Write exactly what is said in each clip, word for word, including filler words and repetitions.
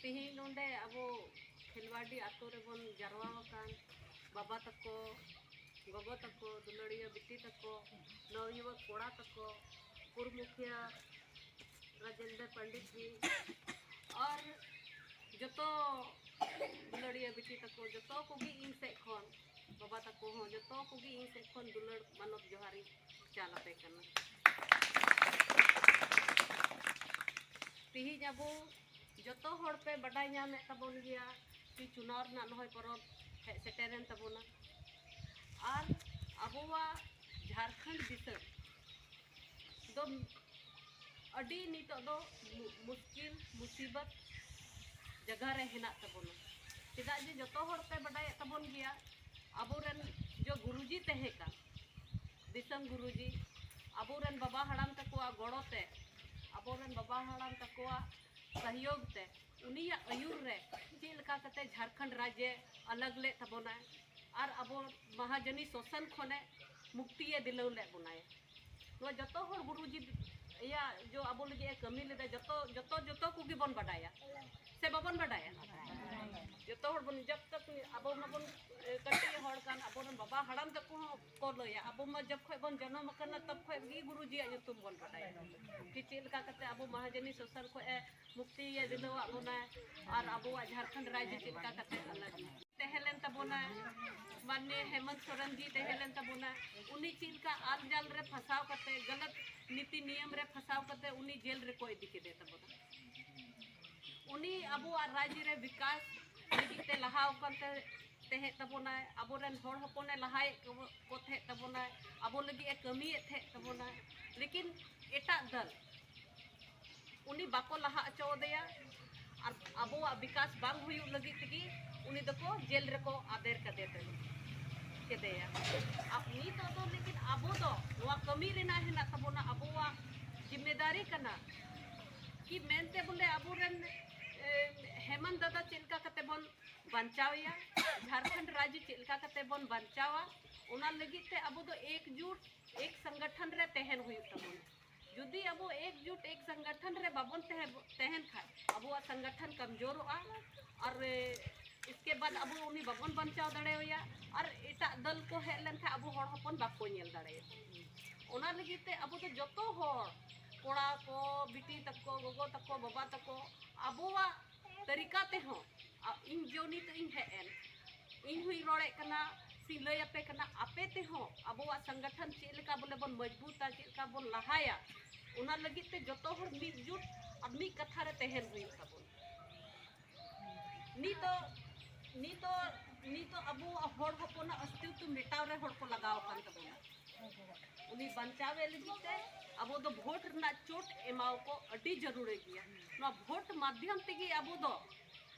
ᱛᱮᱦᱮᱧ ᱱᱚᱰᱮ ᱟᱵᱚ ᱠᱷᱮᱞᱣᱟᱰᱤ ᱟᱛᱳ ᱨᱮᱵᱚᱱ ᱡᱟᱨᱣᱟ ᱟᱠᱟᱱ ᱵᱟᱵᱟ ᱛᱟᱠᱚ, ᱜᱚᱜᱚ ᱛᱟᱠᱚ, ᱫᱩᱞᱟᱹᱲᱤᱭᱟᱹ ᱵᱤᱴᱤ ᱛᱟᱠᱚ, ᱱᱚᱣᱭᱩᱣᱟᱹ ᱠᱚᱲᱟ ᱛᱟᱠᱚ, ᱯᱩᱨ ᱢᱩᱠᱷᱤᱭᱟᱹ ᱨᱟᱡᱮᱱᱫᱨ ᱯᱚᱱᱰᱤᱛ ᱡᱤ, ᱟᱨ ᱡᱚᱛᱚ ᱫᱩᱞᱟᱹᱲᱤᱭᱟᱹ ᱵᱤᱴᱤ ᱛᱟᱠᱚ, ᱡᱚᱛᱚ ᱠᱚᱜᱮ ᱤᱧ ᱥᱮᱫ ᱠᱷᱚᱱ, ᱵᱟᱵᱟ ᱛᱟᱠᱚ ᱦᱚᱸ, ᱡᱚᱛᱚ ᱠᱚᱜᱮ ᱤᱧ ᱥᱮᱫ ᱠᱷᱚᱱ ᱫᱩᱞᱟᱹᱲ ᱢᱟᱱᱚᱛ ᱡᱚᱦᱟᱨ ᱤᱧ ᱪᱟᱞ ᱟᱯᱮ ᱠᱟᱱᱟ᱾ ᱛᱮᱦᱮᱧ ᱟᱵᱚ ᱡᱚᱛᱚ ᱦᱚᱲ ᱯᱮ ᱵᱟᱰᱟᱭ ᱧᱟᱢᱮᱫ ᱛᱟᱵᱚᱱ ᱜᱮᱭᱟ ᱠᱤ ᱪᱩᱱᱟᱣ ᱨᱮᱱᱟᱜ ᱱᱚᱜᱼᱚᱭ ᱯᱚᱨᱚᱵᱽ ᱦᱮᱡ ᱥᱮᱴᱮᱨᱮᱱ ᱛᱟᱵᱚᱱᱟ᱾ ᱟᱨ ᱟᱵᱚᱣᱟᱜ ᱡᱷᱟᱲᱠᱷᱚᱸᱰ ᱫᱤᱥᱚᱢ ᱫᱚ ᱟᱹᱰᱤ ᱱᱤᱛᱚᱜ ᱫᱚ ᱢᱩ- ᱢᱩᱥᱠᱤᱞ ᱢᱩᱥᱤᱵᱚᱛ ᱡᱟᱭᱜᱟ ᱨᱮ ᱦᱮᱱᱟᱜ ᱛᱟᱵᱚᱱᱟ᱾ ᱪᱮᱫᱟᱜ ᱡᱮ ᱡᱚᱛᱚ ᱦᱚᱲ ᱯᱮ ᱵᱟᱰᱟᱭᱮᱫ ᱛᱟᱵᱚᱱ ᱜᱮᱭᱟ, ᱟᱵᱚᱨᱮᱱ ᱡᱚ ᱜᱩᱨᱩᱡᱤ ᱛᱟᱦᱮᱸ ᱠᱟᱱ, ᱫᱤᱥᱚᱢ ᱜᱩᱨᱩᱡᱤ, ᱟᱵᱚᱨᱮᱱ ᱵᱟᱵᱟ ᱦᱟᱲᱟᱢ ᱛᱟᱠᱚᱣᱟᱜ ᱜᱚᱲᱚ ᱛᱮ, ᱟᱵᱚᱨᱮᱱ ᱵᱟᱵᱟ ᱦᱟᱲᱟᱢ ᱛᱟᱠᱚᱣᱟᱜ ᱥᱚᱦᱭᱳᱜᱽ ᱛᱮ, ᱩᱱᱤᱭᱟᱜ ᱟᱹᱭᱩᱨ ᱨᱮ ᱪᱮᱫ ᱞᱮᱠᱟ ᱠᱟᱛᱮ ᱡᱷᱟᱲᱠᱷᱚᱸᱰ ᱨᱟᱡᱽ ᱮ ᱟᱞᱟᱜᱽ ᱞᱮᱫ ᱛᱟᱵᱚᱱᱟᱭ ᱟᱨ ᱟᱵᱚ ᱢᱟᱦᱟᱡᱚᱱᱤ ᱥᱳᱥᱟᱱ ᱠᱷᱚᱱᱮ ᱢᱩᱠᱛᱤᱭᱮ ᱫᱤᱞᱟᱹᱣ ᱞᱮᱫ ᱵᱚᱱᱟᱭ᱾ ᱱᱚᱣᱟ ᱡᱚᱛᱚ ᱦᱚᱲ ᱜᱩᱨᱩᱡᱤ ᱤᱭᱟᱹ ᱡᱚ ᱟᱵᱚ ᱞᱟᱹᱜᱤᱫ ᱮ ᱠᱟᱹᱢᱤ ᱞᱮᱫᱟ, ᱡᱚᱛᱚ ᱡᱚᱛᱚ ᱡᱚᱛᱚ ᱠᱚᱜᱮ ᱵᱚᱱ ᱵᱟᱰᱟᱭᱟ ᱥᱮ ᱵᱟᱵᱚᱱ ᱵᱟᱰᱟᱭᱟ? ᱡᱚᱛᱚ ᱦᱚᱲ ᱵᱚᱱ, ᱡᱚᱵ ᱛᱚᱠ ᱟᱵᱚ ᱢᱟᱵᱚᱱ ᱮ, ᱠᱟᱹᱴᱤᱡ ᱦᱚᱲ ᱠᱟᱱ ᱟᱵᱚᱨᱮᱱ ᱵᱟᱵᱟ ᱦᱟᱲᱟᱢ ᱛᱟᱠᱚ ᱦᱚᱸ ᱠᱚ ᱞᱟᱹᱭᱟ, ᱟᱵᱚ ᱢᱟ ᱡᱚᱵ ᱠᱷᱚᱡ ᱵᱚᱱ ᱡᱚᱱᱚᱢ ᱟᱠᱟᱱᱟ ᱛᱚᱵ ᱠᱷᱚᱡ ᱜᱮ ᱜᱩᱨᱩᱡᱤᱭᱟᱜ ᱧᱩᱛᱩᱢ ᱵᱚᱱ ᱵᱟᱰᱟᱭᱟ ᱠᱤ ᱪᱮᱫ ᱞᱮᱠᱟ ᱠᱟᱛᱮ ᱟᱵᱚ ᱢᱟᱦᱟᱡᱚᱱᱤ ᱥᱳᱥᱟᱱ ᱠᱷᱚᱡ ᱮ ᱢᱩᱠᱛᱤᱭᱮ ᱫᱤᱞᱟᱹᱣᱟᱜ ᱵᱚᱱᱟ ᱟᱨ ᱟᱵᱚᱣᱟᱜ ᱡᱷᱟᱲᱠᱷᱚᱸᱰ ᱨᱟᱡᱽ ᱪᱮᱫ ᱞᱮᱠᱟ ᱠᱟᱛᱮ ᱟᱞᱟᱜᱽ ᱛᱟᱦᱮᱸ ᱞᱮᱱ ᱛᱟᱵᱚᱱᱟ, ᱢᱟᱱᱱᱤᱭᱚ ᱦᱮᱢᱚᱱᱛ ᱥᱚᱨᱮᱱ ᱡᱤ ᱛᱟᱦᱮᱸ ᱞᱮᱱ ᱛᱟᱵᱚᱱᱟ, ᱩᱱᱤ ᱪᱮᱫ ᱞᱮᱠᱟ ᱟᱞᱡᱟᱞ ᱨᱮ ᱯᱷᱟᱸᱥᱟᱣ ᱠᱟᱛᱮ, ᱜᱟᱞᱟᱛ ᱱᱤᱛᱤ ᱱᱤᱭᱚᱢ ᱨᱮ ᱯᱷᱟᱸᱥᱟᱣ ᱠᱟᱛᱮ ᱩᱱᱤ ᱡᱮᱞ ᱨᱮᱠᱚ ᱤᱫᱤ ᱠᱮᱫᱮ ᱛᱟᱵᱚᱱᱟ᱾ ᱩᱱᱤ ᱟᱵᱚᱣᱟᱜ ᱨᱟᱡᱽ ᱨᱮ ᱵᱤᱠᱟᱥ ᱞᱟᱹᱜᱤᱫ ᱛᱮ ᱞᱟᱦᱟ ᱟᱠᱟᱱ ᱛᱮ ᱛᱟᱦᱮᱸ ᱛᱟᱵᱚᱱᱟᱭ, ᱟᱵᱚᱨᱮᱱ ᱦᱚᱲ ᱦᱚᱯᱚᱱᱮ ᱞᱟᱦᱟᱭᱮᱫ ᱠᱚ ᱠᱚ ᱛᱟᱦᱮᱸ ᱛᱟᱵᱚᱱᱟᱭ, ᱟᱵᱚ ᱞᱟᱹᱜᱤᱫ ᱮ ᱠᱟᱹᱢᱤᱭᱮᱫ ᱛᱟᱦᱮᱸ ᱛᱟᱵᱚᱱᱟᱭ, ᱞᱮᱠᱤᱱ ᱮᱴᱟᱜ ᱫᱚᱞ ᱩᱱᱤ ᱵᱟᱠᱚ ᱞᱟᱦᱟ ᱦᱚᱪᱚ ᱟᱫᱮᱭᱟ᱾ ᱟᱨ ᱟᱵᱚᱣᱟᱜ ᱵᱤᱠᱟᱥ ᱵᱟᱝ ᱦᱩᱭᱩᱜ ᱞᱟᱹᱜᱤᱫ ᱛᱮᱜᱮ ᱩᱱᱤ ᱫᱚᱠᱚ ᱡᱮᱞ ᱨᱮᱠᱚ ᱟᱫᱮᱨ ᱠᱟᱫᱮ ᱛᱟᱵᱚᱱᱟ, ᱠᱮᱫᱮᱭᱟ᱾ ᱟᱨ ᱱᱤᱛᱚᱜ ᱫᱚ ᱞᱮᱠᱤᱱ ᱟᱵᱚ ᱫᱚ ᱱᱚᱣᱟ ᱠᱟᱹᱢᱤ ᱨᱮᱱᱟᱜ ᱦᱮᱱᱟᱜ ᱛᱟᱵᱚᱱᱟ, ᱟᱵᱚᱣᱟᱜ ᱡᱤᱢᱢᱮᱫᱟᱨᱤ ᱠᱟᱱᱟ ᱠᱤ ᱢᱮᱱᱛᱮ ᱵᱚᱞᱮ ᱟᱵᱚᱨᱮᱱ ᱮ, ᱦᱮᱢᱟᱱᱛ ᱫᱟᱫᱟ ᱪᱮᱫ ᱞᱮᱠᱟ ᱠᱟᱛᱮ ᱵᱚᱱ ᱵᱟᱧᱪᱟᱣᱮᱭᱟ, ᱡᱷᱟᱲᱠᱷᱚᱸᱰ ᱨᱟᱡᱽ ᱪᱮᱫ ᱞᱮᱠᱟ ᱠᱟᱛᱮ ᱵᱚᱱ ᱵᱟᱧᱪᱟᱣᱟ, ᱚᱱᱟ ᱞᱟᱹᱜᱤᱫ ᱛᱮ ᱟᱵᱚ ᱫᱚ ᱮᱠᱡᱩᱴ, ᱮᱠ ᱥᱚᱝᱜᱚᱴᱷᱚᱱ ᱨᱮ ᱛᱟᱦᱮᱱ ᱦᱩᱭᱩᱜ ᱛᱟᱵᱚᱱᱟ᱾ ᱡᱩᱫᱤ ᱟᱵᱚ ᱮᱠᱡᱩᱴ ᱮᱠ ᱥᱚᱝᱜᱚᱴᱷᱚᱱ ᱨᱮ ᱵᱟᱵᱚᱱ ᱛᱟᱦᱮᱸ ᱛᱟᱦᱮᱱ ᱠᱷᱟᱡ, ᱟᱵᱚᱣᱟᱜ ᱥᱚᱝᱜᱚᱴᱷᱚᱱ ᱠᱚᱢᱡᱳᱨᱚᱜᱼᱟ᱾ ᱟᱨ ᱤᱥᱠᱮ ᱵᱟᱫ ᱟᱵᱚ ᱩᱱᱤ ᱵᱟᱵᱚᱱ ᱵᱟᱧᱪᱟᱣ ᱫᱟᱲᱮᱣᱟᱭᱟ᱾ ᱟᱨ ᱮᱴᱟᱜ ᱫᱚᱞ ᱠᱚ ᱦᱮᱡ ᱞᱮᱱᱠᱷᱟᱱ ᱟᱵᱚ ᱦᱚᱲ ᱦᱚᱯᱚᱱ ᱵᱟᱠᱚ ᱧᱮᱞ ᱫᱟᱲᱮᱭᱟᱜᱼᱟ᱾ ᱚᱱᱟ ᱞᱟᱹᱜᱤᱫ ᱛᱮ ᱟᱵᱚ ᱫᱚ ᱡᱚᱛᱚ ᱦᱚᱲ, ᱠᱚᱲᱟ ᱠᱚ, ᱵᱤᱴᱤ ᱛᱟᱠᱚ, ᱜᱚᱜᱚ ᱛᱟᱠᱚ, ᱵᱟᱵᱟ ᱛᱟᱠᱚ, ᱟᱵᱚᱣᱟᱜ ᱛᱟᱹᱨᱤᱠᱟ ᱛᱮᱦᱚᱸ, ᱟ, ᱤᱧ ᱡᱮ ᱱᱤᱛᱚᱜ ᱤᱧ ᱦᱮᱡ ᱮᱱ, ᱤᱧ ᱦᱚᱸᱧ ᱨᱚᱲᱮᱫ ᱠᱟᱱᱟ, ᱥᱮᱧ ᱞᱟᱹᱭ ᱟᱯᱮ ᱠᱟᱱᱟ, ᱟᱯᱮ ᱛᱮᱦᱚᱸ ᱟᱵᱚᱣᱟᱜ ᱥᱚᱝᱜᱚᱴᱷᱚᱱ ᱪᱮᱫ ᱞᱮᱠᱟ ᱵᱚᱞᱮ ᱵᱚᱱ ᱢᱚᱡᱽᱵᱩᱛᱟ, ᱪᱮᱫ ᱞᱮᱠᱟ ᱵᱚᱱ ᱞᱟᱦᱟᱭᱟ, ᱚᱱᱟ ᱞᱟᱹᱜᱤᱫ ᱛᱮ ᱡᱚᱛᱚ ᱦᱚᱲ ᱢᱤᱫ ᱡᱩᱴ ᱟᱨ ᱢᱤᱫ ᱠᱟᱛᱷᱟ ᱨᱮ ᱛᱟᱦᱮᱱ ᱦᱩᱭᱩᱜ ᱛᱟᱵᱚᱱᱟ᱾ ᱱᱤᱛᱚᱜ, ᱱᱤᱛᱚᱜ, ᱱᱤᱛᱚᱜ ᱟᱵᱚᱣᱟᱜ ᱦᱚᱲ ᱦᱚᱯᱚᱱᱟᱜ ᱚᱥᱛᱤᱛᱣ ᱢᱮᱴᱟᱣ ᱨᱮ ᱦᱚᱲ ᱠᱚ ᱞᱟᱜᱟᱣ ᱟᱠᱟᱱ ᱛᱟᱵᱚᱱᱟ᱾ ᱩᱱᱤ ᱵᱟᱧᱪᱟᱣᱮ ᱞᱟᱹᱜᱤᱫ ᱛᱮ ᱟᱵᱚ ᱫᱚ ᱵᱷᱳᱴ ᱨᱮᱱᱟᱜ ᱪᱳᱴ ᱮᱢᱟᱣ ᱠᱚ ᱟᱹᱰᱤ ᱡᱟᱹᱨᱩᱲᱮ ᱜᱮᱭᱟ᱾ ᱱᱚᱣᱟ ᱵᱷᱳᱴ ᱢᱟᱫᱽᱫᱷᱚᱢ ᱛᱮᱜᱮ ᱟᱵᱚ ᱫᱚ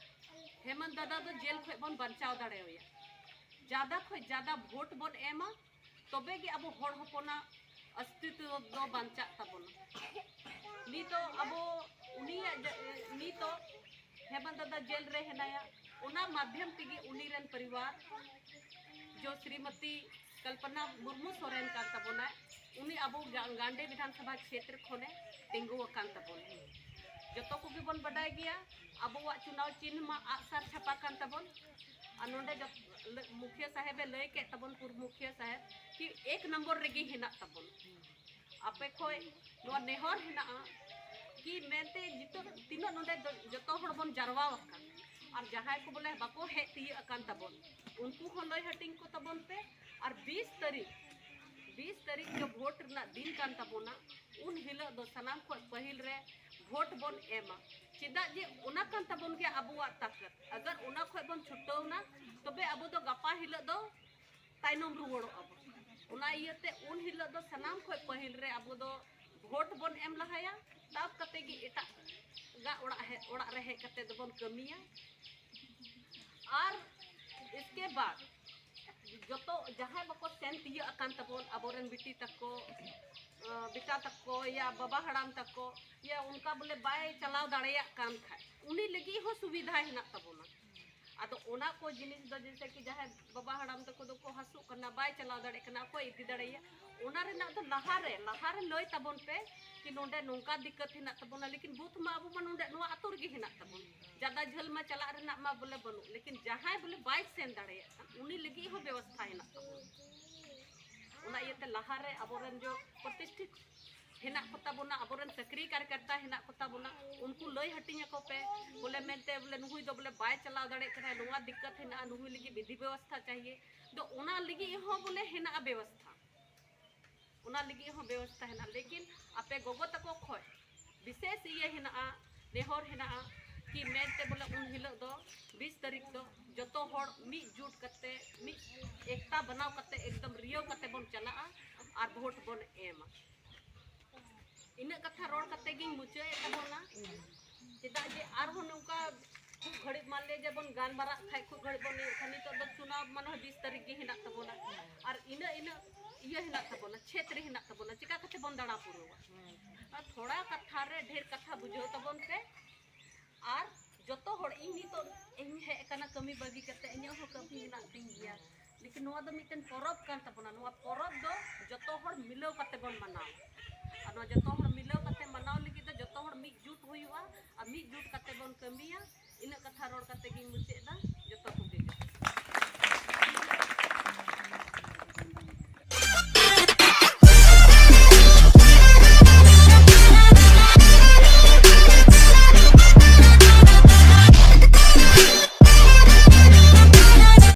ᱦᱮᱢᱚᱱᱛ ᱫᱟᱫᱟ ᱫᱚ ᱡᱮᱞ ᱠᱷᱚᱡ ᱵᱚᱱ ᱵᱟᱧᱪᱟᱣ ᱫᱟᱲᱮᱣᱟᱭᱟ᱾ ᱡᱟᱫᱟ ᱠᱷᱚᱡ ᱡᱟᱫᱟ ᱵᱷᱳᱴ ᱵᱚᱱ ᱮᱢᱟ, ᱛᱚᱵᱮ ᱜᱮ ᱟᱵᱚ ᱦᱚᱲ ᱦᱚᱯᱚᱱᱟᱜ ᱚᱥᱛᱤᱛᱣ ᱫᱚ ᱵᱟᱧᱪᱟᱜ ᱛᱟᱵᱚᱱᱟ᱾ ᱱᱤᱛᱚᱜ ᱟᱵᱚ ᱩᱱᱤᱭᱟᱜ ᱡᱟ-, ᱱᱤᱛᱚᱜ ᱦᱮᱢᱚᱱᱛ ᱫᱟᱫᱟ ᱡᱮᱞ ᱨᱮ ᱦᱮᱱᱟᱭᱟ, ᱚᱱᱟ ᱢᱟᱫᱽᱫᱷᱚᱢ ᱛᱮᱜᱮ ᱩᱱᱤ ᱨᱮᱱ ᱯᱚᱨᱤᱵᱟᱨ ᱡᱚ ᱥᱨᱤᱢᱚᱛᱤ ᱠᱚᱞᱯᱚᱱᱟ ᱢᱩᱨᱢᱩ ᱥᱚᱨᱮᱱ ᱠᱟᱱ ᱛᱟᱵᱚᱱᱟᱭ, ᱩᱱᱤ ᱟᱵᱚ ᱜᱟ-, ᱜᱟᱱᱰᱮ ᱵᱤᱫᱷᱟᱱ ᱥᱚᱵᱷᱟ ᱠᱷᱮᱛᱨᱚ ᱠᱷᱚᱱᱮ ᱛᱤᱸᱜᱩ ᱟᱠᱟᱱ ᱛᱟᱵᱚᱱᱟ᱾ ᱡᱚᱛᱚ ᱠᱚᱜᱮ ᱵᱚᱱ ᱵᱟᱰᱟᱭ ᱜᱮᱭᱟ, ᱟᱵᱚᱣᱟᱜ ᱪᱩᱱᱟᱣ ᱪᱤᱱᱦ ᱢᱟ ᱟᱜᱼᱥᱟᱨ ᱪᱷᱟᱯᱟ ᱠᱟᱱ ᱛᱟᱵᱚᱱ᱾ ᱟᱨ ᱱᱚᱰᱮ ᱡᱚᱛ-, ᱞᱟᱹ-, ᱢᱩᱠᱷᱤᱭᱟᱹ ᱥᱟᱦᱮᱵᱮ ᱞᱟᱹᱭ ᱠᱮᱫ ᱛᱟᱵᱚᱱ, ᱯᱩᱨᱵ ᱢᱩᱠᱷᱤᱭᱟᱹ ᱥᱟᱦᱮᱵ, ᱠᱤ ᱮᱠ ᱱᱚᱢᱵᱚᱨ ᱨᱮᱜᱮ ᱦᱮᱱᱟᱜ ᱛᱟᱵᱚᱱᱟ᱾ ᱟᱯᱮ ᱠᱷᱚᱡ ᱱᱚᱣᱟ ᱱᱮᱦᱚᱨ ᱦᱮᱱᱟᱜᱼᱟ ᱠᱤ ᱢᱮᱱᱛᱮ ᱡᱤᱛᱟᱹ-, ᱛᱤᱱᱟᱹᱜ ᱱᱚᱰᱮ ᱫᱚ ᱡᱚᱛᱚ ᱦᱚᱲ ᱵᱚᱱ ᱡᱟᱨᱣᱟ ᱟᱠᱟᱱ, ᱟᱨ ᱡᱟᱦᱟᱸᱭ ᱠᱚ ᱵᱚᱞᱮ ᱵᱟᱠᱚ ᱦᱮᱡ ᱛᱤᱭᱟᱹᱜ ᱟᱠᱟᱱ ᱛᱟᱵᱚᱱ, ᱩᱱᱠᱩ ᱦᱚᱸ ᱞᱟᱹᱭ ᱦᱟᱹᱴᱤᱧ ᱠᱚ ᱛᱟᱵᱚᱱ ᱯᱮ᱾ ᱟᱨ ᱵᱤᱥ ᱛᱟᱹᱨᱤᱠᱷ, ᱵᱤᱥ ᱛᱟᱹᱨᱤᱠᱷ ᱡᱚ ᱵᱷᱳᱴ ᱨᱮᱱᱟᱜ ᱫᱤᱱ ᱠᱟᱱ ᱛᱟᱵᱚᱱᱟ, ᱩᱱ ᱦᱤᱞᱳᱜ ᱫᱚ ᱥᱟᱱᱟᱢ ᱠᱷᱚᱡ ᱯᱟᱹᱦᱤᱞ ᱨᱮ ᱵᱷᱳᱴ ᱵᱚᱱ ᱮᱢᱟ᱾ ᱪᱮᱫᱟᱜ ᱡᱮ ᱚᱱᱟ ᱠᱟᱱ ᱛᱟᱵᱚᱱ ᱜᱮᱭᱟ ᱟᱵᱚᱣᱟᱜ ᱛᱟᱠᱚᱛ᱾ ᱟᱜᱟᱨ ᱚᱱᱟ ᱠᱷᱚᱡ ᱵᱚᱱ ᱪᱷᱩᱴᱟᱹᱣ ᱱᱟ, ᱛᱚᱵᱮ ᱟᱵᱚ ᱫᱚ ᱜᱟᱯᱟ ᱦᱤᱞᱳᱜ ᱫᱚ ᱛᱟᱭᱱᱚᱢ ᱨᱩᱣᱟᱹᱲᱚᱜ ᱟᱵᱚᱱ᱾ ᱚᱱᱟ ᱤᱭᱟᱹᱛᱮ ᱩᱱ ᱦᱤᱞᱳᱜ ᱫᱚ ᱥᱟᱱᱟᱢ ᱠᱷᱚᱡ ᱯᱟᱹᱦᱤᱞ ᱨᱮ ᱟᱵᱚ ᱫᱚ ᱵᱷᱳᱴ ᱵᱚᱱ ᱮᱢ ᱞᱟᱦᱟᱭᱟ, ᱛᱟᱵ ᱠᱟᱛᱮ ᱜᱮ ᱮᱴᱟᱜᱟᱜ ᱚᱲᱟᱜ ᱦᱮ-, ᱚᱲᱟᱜ ᱨᱮ ᱦᱮᱡ ᱠᱟᱛᱮ ᱫᱚᱵᱚᱱ ᱠᱟᱹᱢᱤᱭᱟ᱾ ᱟᱨ ᱤᱥᱠᱮ ᱵᱟᱫ ᱡᱚᱛᱚ ᱡᱟᱦᱟᱸᱭ ᱵᱟᱠᱚ ᱥᱮᱱ ᱛᱤᱭᱟᱹᱜ ᱟᱠᱟᱱ ᱛᱟᱵᱚᱱ, ᱟᱵᱚᱨᱮᱱ ᱵᱤᱴᱤ ᱛᱟᱠᱚ, ᱟᱸ, ᱵᱮᱴᱟ ᱛᱟᱠᱚ ᱭᱟ ᱵᱟᱵᱟ ᱦᱟᱲᱟᱢ ᱛᱟᱠᱚ ᱭᱟ ᱚᱱᱠᱟ ᱵᱚᱞᱮ ᱵᱟᱭ ᱪᱟᱞᱟᱣ ᱫᱟᱲᱮᱭᱟᱜ ᱠᱟᱱ ᱠᱷᱟᱡ, ᱩᱱᱤ ᱞᱟᱹᱜᱤᱫ ᱦᱚᱸ ᱥᱩᱵᱤᱫᱷᱟ ᱦᱮᱱᱟᱜ ᱛᱟᱵᱚᱱᱟ᱾ ᱟᱫᱚ ᱚᱱᱟ ᱠᱚ ᱡᱤᱱᱤᱥ ᱫᱚ ᱡᱮᱭᱥᱮ ᱠᱤ ᱡᱟᱦᱟᱸᱭ ᱵᱟᱵᱟ ᱦᱟᱲᱟᱢ ᱛᱟᱠᱚ ᱫᱚᱠᱚ ᱦᱟᱹᱥᱩᱜ ᱠᱟᱱᱟ, ᱵᱟᱭ ᱪᱟᱞᱟᱣ ᱫᱟᱲᱮᱭᱟᱜ ᱠᱟᱱᱟ, ᱚᱠᱚᱭ ᱤᱫᱤ ᱫᱟᱲᱮᱭᱟᱭᱟ? ᱚᱱᱟ ᱨᱮᱱᱟᱜ ᱫᱚ ᱞᱟᱦᱟᱨᱮ, ᱞᱟᱦᱟᱨᱮ ᱞᱟᱹᱭ ᱛᱟᱵᱚᱱ ᱯᱮ ᱠᱤ ᱱᱚᱰᱮ ᱱᱚᱝᱠᱟ ᱫᱤᱠᱠᱟᱛ ᱦᱮᱱᱟᱜ ᱛᱟᱵᱚᱱᱟ, ᱞᱮᱠᱤᱱ ᱵᱩᱛᱷ ᱢᱟ ᱟᱵᱚ ᱢᱟ ᱱᱚᱰᱮ ᱱᱚᱣᱟ ᱟᱹᱛᱩ ᱨᱮᱜᱮ ᱦᱮᱱᱟᱜ ᱛᱟᱵᱚᱱ, ᱡᱟᱫᱟ ᱡᱷᱟᱹᱞ ᱢᱟ ᱪᱟᱞᱟᱜ ᱨᱮᱱᱟᱜ ᱢᱟ ᱵᱚᱞᱮ ᱵᱟᱹᱱᱩᱜ, ᱞᱮᱠᱤᱱ ᱡᱟᱦᱟᱸᱭ ᱵᱚᱞᱮ ᱵᱟᱭ ᱥᱮᱱ ᱫᱟᱲᱮᱭᱟᱜ ᱠᱟᱱ ᱩᱱᱤ ᱞᱟᱹᱜᱤᱫ ᱦᱚᱸ ᱵᱮᱵᱚᱥᱛᱷᱟ ᱦᱮᱱᱟᱜ ᱛᱟᱵᱚᱱᱟ᱾ ᱚᱱᱟ ᱤᱭᱟᱹᱛᱮ ᱞᱟᱦᱟᱨᱮ ᱟᱵᱚᱨᱮᱱ ᱡᱚ ᱯᱨᱚᱛᱤᱥᱴᱷᱤᱛ ᱦᱮᱱᱟᱜ ᱠᱚᱛᱟ ᱵᱚᱱᱟ, ᱟᱵᱚᱨᱮᱱ ᱥᱟᱠᱨᱤ ᱠᱟᱨᱭᱚᱠᱚᱨᱛᱟ ᱦᱮᱱᱟᱜ ᱠᱚᱛᱟ ᱵᱚᱱᱟ, ᱩᱱᱠᱩ ᱞᱟᱹᱭ ᱦᱟᱹᱴᱤᱧ ᱟᱠᱚ ᱯᱮ ᱵᱚᱞᱮ ᱢᱮᱱᱛᱮ ᱵᱚᱞᱮ ᱱᱩᱭ ᱫᱚ ᱵᱚᱞᱮ ᱵᱟᱭ ᱪᱟᱞᱟᱣ ᱫᱟᱲᱮᱭᱟᱜ ᱠᱟᱱᱟ, ᱱᱚᱣᱟ ᱫᱤᱠᱠᱟᱛ ᱦᱮᱱᱟᱜᱼᱟ, ᱱᱩᱭ ᱞᱟᱹᱜᱤᱫ ᱵᱤᱫᱷᱤ ᱵᱮᱵᱚᱥᱛᱷᱟ ᱪᱟᱦᱤᱭᱮ᱾ ᱫᱚ ᱚᱱᱟ ᱞᱟᱹᱜᱤᱫ ᱦᱚᱸ ᱵᱚᱞᱮ ᱦᱮᱱᱟᱜᱼᱟ ᱵᱮᱵᱚᱥᱛᱷᱟ, ᱚᱱᱟ ᱞᱟᱹᱜᱤᱫ ᱦᱚᱸ ᱵᱮᱵᱚᱥᱛᱷᱟ ᱦᱮᱱᱟᱜᱼᱟ᱾ ᱞᱮᱠᱤᱱ ᱟᱯᱮ ᱜᱚᱜᱚ ᱛᱟᱠᱚ ᱠᱷᱚᱡ ᱵᱤᱥᱮᱥ ᱤᱭᱟᱹ ᱦᱮᱱᱟᱜᱼᱟ, ᱱᱮᱦᱚᱨ ᱦᱮᱱᱟᱜᱼᱟ ᱠᱤ ᱢᱮᱱᱛᱮ ᱵᱚᱞᱮ ᱩᱱ ᱦᱤᱞᱳᱜ ᱫᱚ ᱵᱤᱥ ᱛᱟᱹᱨᱤᱠᱷ ᱫᱚ ᱡᱚᱛᱚ ᱦᱚᱲ ᱢᱤᱫ ᱡᱩᱴ ᱠᱟᱛᱮ, ᱢᱤᱫ ᱮᱠᱛᱟ ᱵᱮᱱᱟᱣ ᱠᱟᱛᱮ, ᱮᱠᱫᱚᱢ ᱨᱤᱭᱟᱹᱣ ᱠᱟᱛᱮ ᱵᱚᱱ ᱪᱟᱞᱟᱜᱼᱟ ᱟᱨ ᱵᱷᱳᱴ ᱵᱚᱱ ᱮᱢᱟ᱾ ᱤᱱᱟᱹᱜ ᱠᱟᱛᱷᱟ ᱨᱚᱲ ᱠᱟᱛᱮ ᱜᱤᱧ ᱢᱩᱪᱟᱹᱫ ᱮᱫ ᱛᱟᱵᱚᱱᱟ᱾ ᱪᱮᱫᱟᱜ ᱡᱮ ᱟᱨᱦᱚᱸ ᱱᱚᱝᱠᱟ ᱠᱷᱩᱵ ᱜᱷᱟᱹᱲᱤᱡ ᱢᱟᱱ ᱞᱮ ᱡᱮᱵᱚᱱ ᱜᱟᱞᱢᱟᱨᱟᱜ ᱠᱷᱟᱡ ᱠᱷᱩᱵ ᱜᱷᱟᱹᱲᱤᱡ ᱵᱚᱱ ᱤᱭᱟᱹᱜ ᱠᱷᱟᱱ, ᱱᱤᱛᱚᱜ ᱫᱚ ᱪᱩᱱᱟᱣ ᱢᱟᱱᱮ ᱵᱤᱥ ᱛᱟᱹᱨᱤᱠᱷ ᱜᱮ ᱦᱮᱱᱟᱜ ᱛᱟᱵᱚᱱᱟ᱾ ᱟᱨ ᱤᱱᱟᱹ ᱤᱱᱟᱹ ᱤᱭᱟᱹ ᱦᱮᱱᱟᱜ ᱛᱟᱵᱚᱱᱟ, ᱪᱷᱮᱛᱨᱤ ᱦᱮᱱᱟᱜ ᱛᱟᱵᱚᱱᱟ, ᱪᱤᱠᱟ ᱠᱟᱛᱮ ᱵᱚᱱ ᱫᱟᱬᱟ ᱯᱩᱨᱟᱹᱣᱟ? ᱟᱨ ᱛᱷᱚᱲᱟ ᱠᱟᱛᱷᱟ ᱨᱮ ᱰᱷᱮᱨ ᱠᱟᱛᱷᱟ ᱵᱩᱡᱷᱟᱹᱣ ᱛᱟᱵᱚᱱ ᱯᱮ᱾ ᱟᱨ ᱡᱚᱛᱚ ᱦᱚᱲ, ᱤᱧ ᱱᱤᱛᱚᱜ ᱤᱧ ᱦᱮᱡ ᱟᱠᱟᱱᱟ ᱠᱟᱹᱢᱤ ᱵᱟᱹᱜᱤ ᱠᱟᱛᱮ, ᱤᱧᱟᱹᱜ ᱦᱚᱸ ᱠᱟᱹᱢᱤ ᱢᱮᱱᱟᱜ ᱛᱤᱧ ᱜᱮᱭᱟ, ᱞᱮᱠᱤᱱ ᱱᱚᱣᱟ ᱫᱚ ᱢᱤᱫᱴᱮᱱ ᱯᱚᱨᱚᱵᱽ ᱠᱟᱱ ᱛᱟᱵᱚᱱᱟ᱾ ᱱᱚᱣᱟ ᱯᱚᱨᱚᱵᱽ ᱫᱚ ᱡᱚᱛᱚ ᱦᱚᱲ ᱢᱤᱞᱟᱹᱣ ᱠᱟᱛᱮ ᱵᱚᱱ ᱢᱟᱱᱟᱣᱟ᱾ ᱟᱨ ᱱᱚᱣᱟ ᱡᱚᱛᱚ ᱦᱚᱲ ᱢᱤᱞᱟᱹᱣ ᱠᱟᱛᱮ ᱢᱟᱱᱟᱣ ᱞᱟᱹᱜᱤᱫ ᱫᱚ ᱡᱚᱛᱚ ᱦᱚᱲ ᱢᱤᱫ ᱡᱩᱴ ᱦᱩᱭᱩᱜᱼᱟ ᱟᱨ ᱢᱤᱫ ᱡᱩᱴ ᱠᱟᱛᱮ ᱵᱚᱱ ᱠᱟᱹᱢᱤᱭᱟ᱾ ᱤᱱᱟᱹᱜ ᱠᱟᱛᱷᱟ ᱨᱚᱲ ᱠᱟᱛᱮ ᱜᱮ